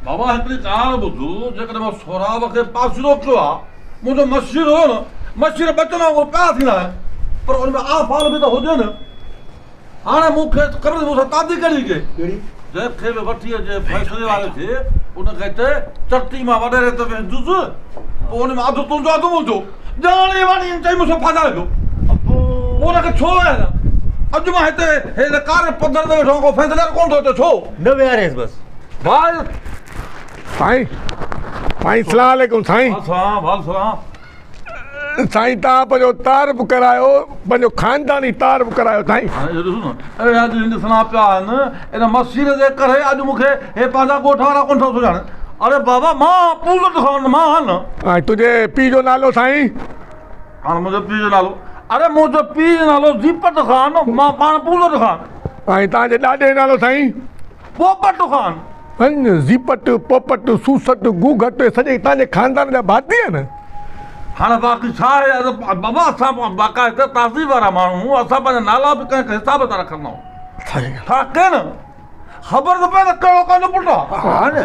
بابا هڪڙي ڳالهه ٻڌ، جيڪڏهن مان سهراب کي پاسيرو ڪيو آ، منهنجو مشير هيو نه، مشير ٻچن وانگر پيا ٿيندا آهن، پر ان ۾ آفال به ته هجي نه. هاڻي مون کي خبر مون سان تعدي ڪهڙي ڪئي؟ ڪهڙي؟ جنهن کي به وٺي اچي فيصلي واري کي، ان کي چئه چٽي مان وڏيري تي ويهندس، پوء ان ۾ اڌ تنهنجو اڌ منهنجو. ڄاڻي واڻي هن چئي مون سان ڦاسائي ويو. پوء ان کي ڇو ويهاريان؟ اڄ مان هتي هن ڪاري پڌر تي ويٺو آهيان، ڪو فيصلي وارو ڪونه ٿو اچي، ڇو؟ نه ويهاريس بس. ڀاء. سائين سائين سلام عليڪم سائين. وعليڪم سلام. سائين توهان پنهنجو تعارف ڪرايو پنهنجو خانداني تعارف ڪرايو سائين. هاڻي اهو ڏسو نه اهڙا اڄ هن ڏسڻا پيا آهن ان مسير جي ڪري اڄ مون کي هي پنهنجا ڳوٺ وارا ڪونه ٿا سڃاڻن اڙي بابا مان پولت خان مان آهيان نه. ۽ تنهنجي پيء جو نالو سائين؟ هاڻي منهنجي پيء جو نالو اڙي منهنجو پيء جو نالو زيپت خان مان پاڻ پولت خان. ۽ توهان جي ڏاڏي جو نالو سائين؟ پوپٽ خان. هن زيپٽ، پوپٽ، سوسٽ، گوگهٽ سڄي توهان جي خاندان جا ڀاتي آهن. هاڻ باقي ڇا آهي بابا اسان باقاعده تهذيب وارا ماڻهو آهيون اسان پنهنجا نالا به ڪنهن حساب سان رکندا آهيون. ڇا ڪين خبر ته پئي ته ڪهڙو ڪنهن جو پٽ آهي. ها نه.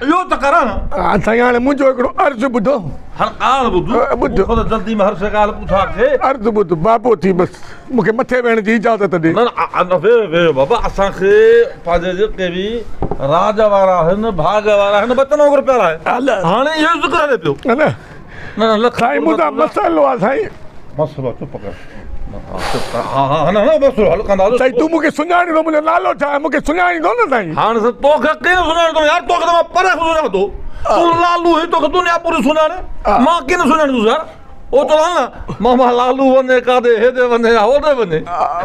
اهو چڪر آهي نه. ها سائين هاڻي منهنجو هڪڙو عرض ٻڌو. هر ڳالهه ٻڌ. ٻڌ. مون کان ته جلدي ۾ هر شيء ڳالهه پڇا ٿئي. عرض ٻڌ بابو ٿي بس. مون کي مٿي ويهڻ جي اجازت ڏي. نه نه ويهه ويهه بابا اسان کي پنهنجي جيڪي به راڄ وارا آهن ڀاڳ وارا آهن ٻچن وانگر پيارا آهن هاڻي اهو ذڪر هلي پيو. نه نه نه لک سائين منهنجا مسئلو آهي سائين. مسئلو چپ ڪر ها ها نه نه مسئلو حل ڪنداسين. سائين تون مون کي سڃاڻيندو منهنجو نالو ڇا آهي مون کي سڃاڻيندو نه سائين. هاڻي سائين توکي ڪيئن سڃاڻيندو يار توکي ته مان پري کان سڃاڻان ٿو تون لالو هين توکي دنيا پوري سڃاڻي مان ڪيئن سڃاڻيندس يار. او چوان نه ماما لالو وڃي ڪاڏي هيڏي وڃي يا هوڏي وڃي.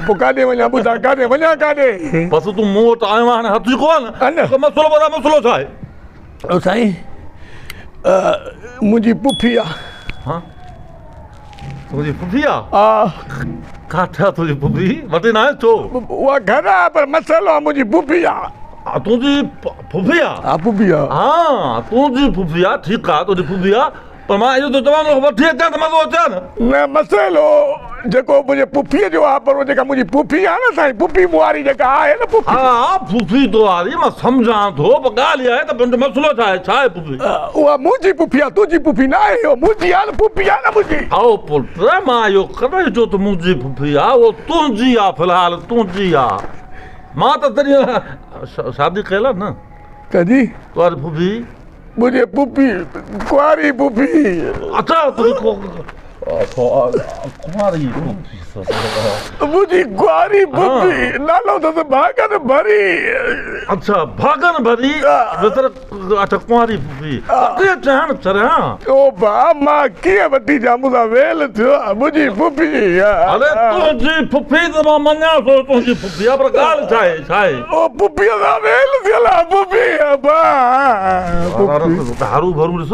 پوء ڪاڏي وڃان ٻڌاء ڪاڏي وڃان ڪاڏي. بس تون مون وٽ آيو آهين هاڻي هٿ جهڪو آهي نه ته مسئلو ٻڌاء مسئلو ڇا آهي. او سائين منهنجي پڦي آ. ها تنهنجي پڦي آ. ها. ڪاٿي آ تنهنجي پڦي وٽ نه آهي ڇو. اها گهر آ پر مسئلو آ منهنجي پڦي آ. تنهنجي پڦي آ. ها پڦي آ. ها تنهنجي پڦي آ ٺيڪ آ تنهنجي پڦي آ. پر مان اهو ٿو چوان ته وٺي اچان ته مزو اچي ها نه. نه مسئلو جيڪو منهنجي پڦيء جو آهي پر اها جيڪا منهنجي پڦي آهي نه سائين پڦي مون واري جيڪا آهي نه پڦي. ها ها پڦي تو واري مان سمجهان ٿو پر ڳالهه اها آهي ته منهنجو مسئلو ڇا آهي ڇا آهي پڦي. اها منهنجي پڦي آهي تنهنجي پڦي نه آهي اها منهنجي آهي نه پڦي آهي نه منهنجي. او پٽ مان اهو ڪڏهن چيو ته منهنجي پڦي آهي اهو تنهنجي آهي في الحال تنهنجي آهي مان ته تڏهن شادي ڪيل آهي نه. ڪنهن جي؟ تو واري پڦي. منهنجي پڦي ڪنواري پڦي. اڇا تنهنجي ڪنواري پڦي. منهنجي ڪنواري پڦي نالو اٿس ڀاڳن ڀري. اڇا ڀاڳن ڀري ويتر اڇا ڪنواري پڦي اڳي چئڻ چريا. او ڀاء مان ڪيئن وٺي اچان مون سان ويل ٿيو آ منهنجي پڦي. اڙي تنهنجي پڦي ته مان مڃان ٿو تنهنجي پڦي آ پر ڳالهه ڇا آهي ڇا آهي. او پڦيء سان ويل ٿيل آ پڦي ابا پڦي. هرو ڀرو ڏس ته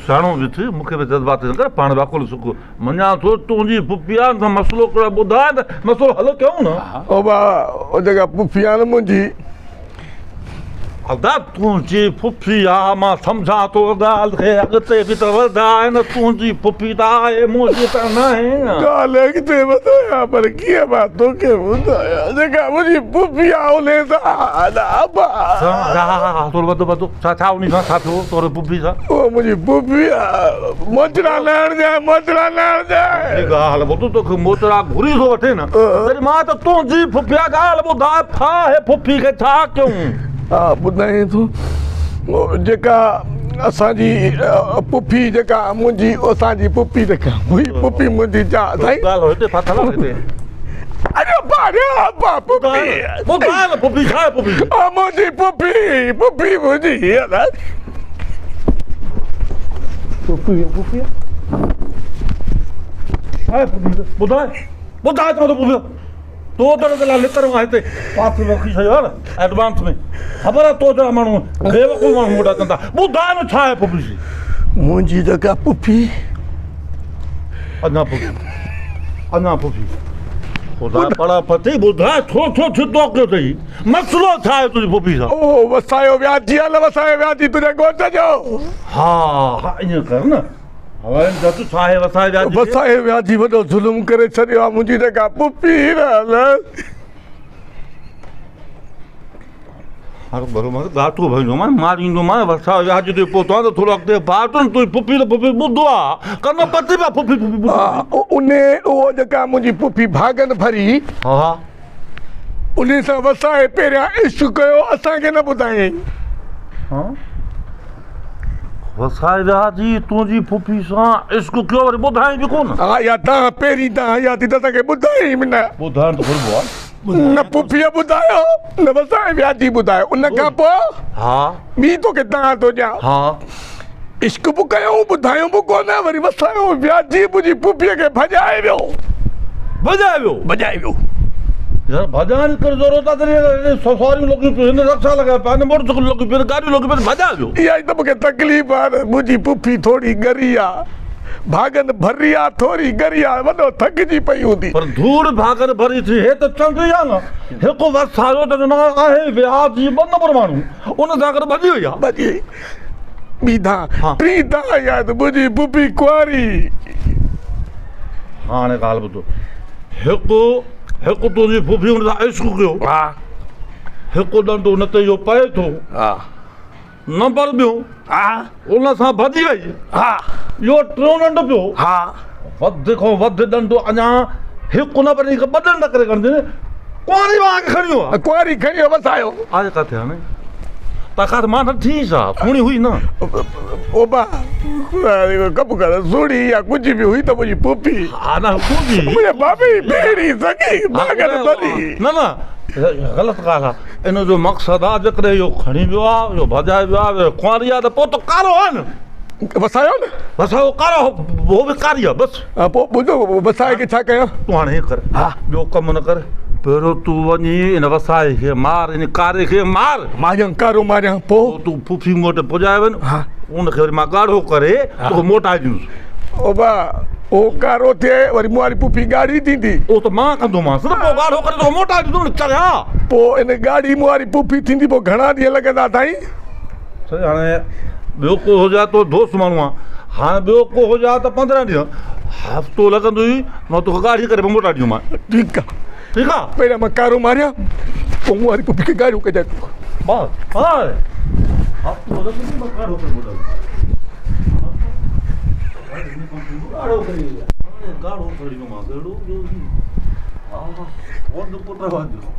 سياڻو به ٿي مون کي به جذباتي نه ڪر پاڻ به عقل سک مڃان ٿو تنهنجي پڦي آ ته مسئلو ڪهڙو آ ٻڌاء ته مسئلو حل ڪيون نه. او ڀاء او جيڪا پڦي آ نه منهنجي. ادا تنهنجي پڦي آ مان سمجهان ٿو ڳالهه کي اڳتي به ته وڌاء نه تنهنجي پڦي ته آهي منهنجي ته ناهي نه. ڳالهه اڳتي وڌايان پر ڪيئن مان توکي ٻڌايان جيڪا منهنجي پڦي آ انهي سان ادا ابا. ها ٿورو وڌ وڌ ڇا ڇا انهي سان ڇا ٿيو توري پڦي سان. اها منهنجي پڦي آ موچڙا نه هڻجانء موچڙا نه هڻجانء. جي ڳالهه ٻڌ توکي موچڙا گهري ٿو وٺي نه تڏهن مان ته تنهنجي پڦي آ ڳالهه ٻڌاء ڦاهي پڦي کي ڇا ڪيون. ها ٻڌايان ٿو جيڪا اسان جي پڦي جيڪا منهنجي اسان جي پڦي جيڪا هئي پڦي منهنجي جا سائين. ڳالهه هتي ڦاٿل آ هتي. اڙي ابا اڙي ابا پڦي. ٻڌاء نه پڦي ڇا آهي پڦي. ها منهنجي پڦي پڦي منهنجي ادا. پڦي پڦي ڇا آهي پڦي ٻڌاء ٻڌاء چوان ٿو پڦي. تو جهڙن جي لاء لتر مان هتي پاسي رکي ڇڏيو آهي نه ايڊوانس ۾ خبر آهي تو جهڙا ماڻهو بيوقوف ماڻهو مون وٽ اچن ٿا ٻڌاء نه ڇا آهي پڦي جي. منهنجي جيڪا پڦي. اڃا پڦي اڃا پڦي خدا پڙا پتي ٻڌاء ڇو ڇو ڇتو ڪيو اٿئي مسئلو ڇا آهي تنهنجي پڦي سان. او وسايو وياجي هل وسايو وياجي تنهنجي ڳوٺ جو. ها ها ائين ڪر نه. هوائن جت ڇاهي وسائي وياجي کي. وسائي وياجي وڏو ظلم ڪري ڇڏيو آ منهنجي جيڪا پڦي نه. هاڻي برابر گهاٽو ڀريندومانء، ماريندومانء، وساء وياج تي پهتو آهيان ته ٿورو اڳتي ڀاء تون تنهنجي پڦي ته پڦي ٻڌو آ، ڪن پٽي پيا پڦي پڦي ٻڌو. ها، انهي اهو جيڪا منهنجي پڦي ڀاڳن ڀري. ها. انهي سان وسائي پهريان عشق ڪيو، اسان کي نه ٻڌايائين. ها. وسائي وياجي تنهنجي پڦي سان عشق ڪيو وري ٻڌايائين به ڪونه. ها، اها دانهن پهرين دانهن اها ٿي ته اسان کي ٻڌايائين به نه. ٻڌائڻ ته گهربو آ. نه پڦيء ٻڌايو نه وسائي وياجي ٻڌايو. ان کان پوء ها ٻي توکي دانهن ٿو ڏيان. ها عشق به ڪيائون ٻڌايو به ڪونه وري وسايو وياجي منهنجي پڦيء کي ڀڄائي ويو. ڀڄائي ويو؟ ڀڄائي ويو. يار ڀڄائڻ جي ڪهڙي ضرورت آ جڏهن سواريون لڳيون پيون آهن رڪشا لڳا پيا آهن موٽر سائيڪلون لڳيون پيون آهن گاڏيون لڳيون پيون آهن ڀڄائي ويو. اها ئي ته مونکي تڪليف آ ته منهنجي پڦي ٿوري ڳري آ. ڀاڳن ڀري آ ٿوري ڳري آ وڏو ٿڪجي پئي هوندي. پر ڌوڙ ڀاڳن ڀري ٿي هي ته چڱي آ نه هڪ وسايو ته نه آهي وياج جي ٻه نمبر ماڻهو ان سان گڏ ڀڄي وئي آ. ڀڄي وئي ٻي دانهن ٽين دانهن اها آهي ته منهنجي پڦي ڪنواري. هاڻي ڳالهه ٻڌ هڪ هڪ تنهنجي پڦي ان سان عشق ڪيو ها هڪ ڏنڊ ان تي اهو پئي ٿو ها نمبر ٻيون ان سان ڀڄي وئي. اهو ٽيون ڏنڊ پيو. وڌ کان وڌ ڏنڊ اڃا هڪ نه پر ٻه ڏنڊ ڪري کڻجن. ڪنواري واهه کي کڻي ويو. ڪنواري کڻي ويو وسايو. آء ڪاٿي هاڻي تاڪات مان نه ٿي ڇا سهڻي هئي نه. اوبا ڪم ڪر سهڻي يا ڪجهه به هئي ته منهنجي پڦي. ها نه تنهنجي. منهنجي بابي جي ڀيڻ هئي سڳي ڀاڳن ڀري. نه نه غلط ڳالهه آ. ان جو مقصد آ جيڪڏهن اهو کڻي ويو آ، اهو ڀڄائي ويو آ، اهو ڪنواري آ ته پوء ته ڪارو آ نه. وسايو نه. وسايو ڪارو هو به ڪاري آ بس. ها پوء ٻڌو وسائي کي ڇا ڪيان؟ تون هاڻي هيئن ڪر ٻيو ڪم نه ڪر پهريون تون وڃي ان وسائي کي مار ان ڪاري کي مار. ماريان ڪارو ماريان پوء؟ پوء تون پڦي مون وٽ پڄائي وڃ ان کي وري مان ڳاڙهو ڪري توکي موٽائي ڏيندس. ابا اهو ڪارو ٿئي وري مون واري پڦي ڳاڙهي ٿيندي. اهو ته مان ڪندومانس نه پوء ڳاڙهو ڪري توکي موٽائي ڏيندم نه چريا. پوء ان ڳاڙهي مون واري پڦي ٿيندي پوء گهڻا ڏينهن لڳندا سائين؟ سائين هاڻي ٻيو ڪو هجي ها تو دوست ماڻهو آن هاڻي ٻيو ڪو هجي ها ته 15 ڏينهن هفتو لڳندو ئي مان توکي ڳاڙهي ڪري پوء موٽائي ڏيندومانء. ٺيڪ آ. ٺيڪ آ. پهريان مان ڪارو ماريان پوء مون واري پڦي کي ڳاڙهو ڪجانء تون. بس هاڻي هفتو لڳندو ئي مان ڳاڙهو ڪري موٽائي ڏيندومانء. ڳاڙهو ڪري ڏيندومانس اهڙو جو ها وڌ پٽ وانجهو.